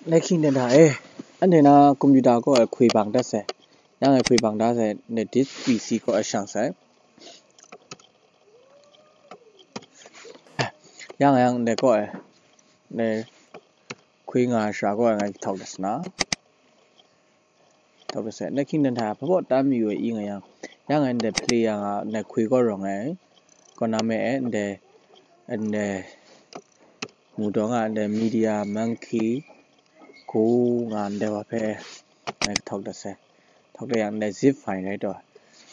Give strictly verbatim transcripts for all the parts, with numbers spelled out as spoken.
Nai hkying dan hta e, anhte na computer kaw e hkwi bang dat sai. Yang e hkwi bang dat sai, ndai disk P C kaw e shang sai. Yang yang ndai kaw e, ndai hkwi nga ai sara kaw e ngai htawk dat sa na. Htawk dat sai. Nai hkying dan hta hpabaw tan mayu ai i nga yang, yang e ndai play yang a, ndai hkwi kaw rawng ai. Kaw na me e, ndai, ndai mu daw nga, ndai Media Monkey Go nga ndai wa hpe ngai htawk dat sai. Htawk dat yang ndai zip file rai taw.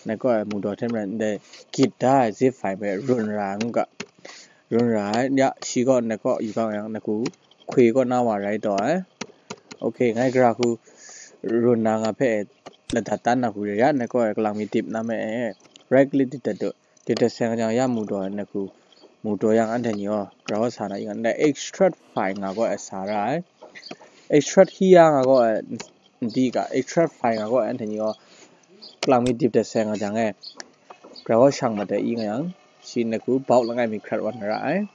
Nai kaw e mu daw hte maren ndai git da ai zip file hpe run ra ai ngu ga. Run ra ai, ya, shi kaw ndai kaw yu kang yang, nai hku hkwi kaw na wa rai taw ai. Ok, ngai gara hku run na nga hpe ladat tan na hku re, ya, nai kaw e kalang mi dip na me e, right click di dat du. Dip dat sai nga jang ya mu daw ai nai hku, mu daw yang anhte ni gaw, grau sa na i nga, ndai extract file nga gaw e sa ra ai. Extract hi ya nga gaw e, n di ga, extract file nga gaw e anhte ni gaw, kalang mi dip dat sai nga jang e, grau shang mat ai i nga yang, shi nai hku bauk langai mi hkrat wan na ra ai.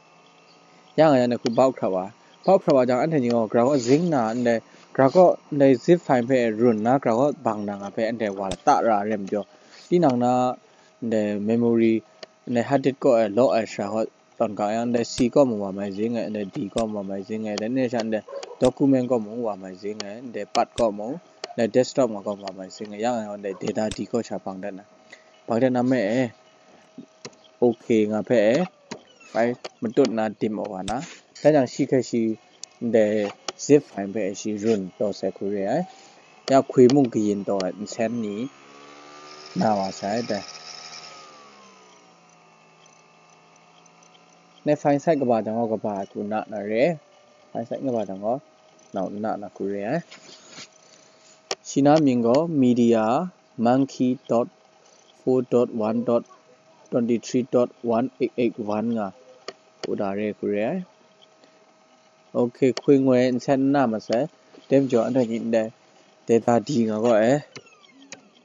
Ya nga yang nai hku bauk hkrat wa, bauk hkrat wa jang anhte ni gaw, grau zing na ndai, grau kaw ndai zip file hpe run na, grau kaw bang na nga hpe anhte wa lata ra ai rai majaw, tinang na ndai memory, ndai hard disk kaw e law ai sara kaw tawn ga yang, ndai C kaw mung wa mai zing ai, ndai D kaw mung wa mai zing ai, dai ni sha ndai document kaw mung wa mai zing ai, ndai part kaw mung, ndai desktop nga kaw mung wa mai zing ai, yang e ndai data D kaw sha bang dat na, bang dat na me e, ok nga hpe e, file matut na dim wa na, dan jang shi hkrai shi ndai zip file hpe shi run taw sai hku re ai. Ya hkwi mung kayin taw ai nsen ni na wa sai dai. Nai file site kaba jang gaw kaba hku na na re ai. File site kaba jang gaw nau na na hku re ai. Shi na mying gaw media monkey dot four dot one dot twenty three dot one eight eight one nga u da re hku re ai. Ok, hkwi ngoi nsen n na masai, dai majaw anhte ni ndai data D nga gaw e,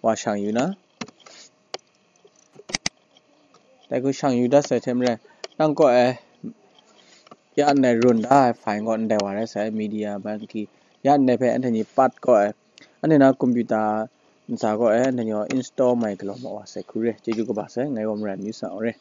wa shang yu na. Dai hku shang yu dat sai hte maren, nang kaw e ya ndai run da ai file gaw ndai wa rai sai, media monkey, ya ndai hpe anhte ni part kaw e, anhte na computer ntsa kaw e anhte ni gaw install mai galaw ma wa sai hku re. Chyeju kaba sai, ngai gaw Maran Myu Sa Aung re.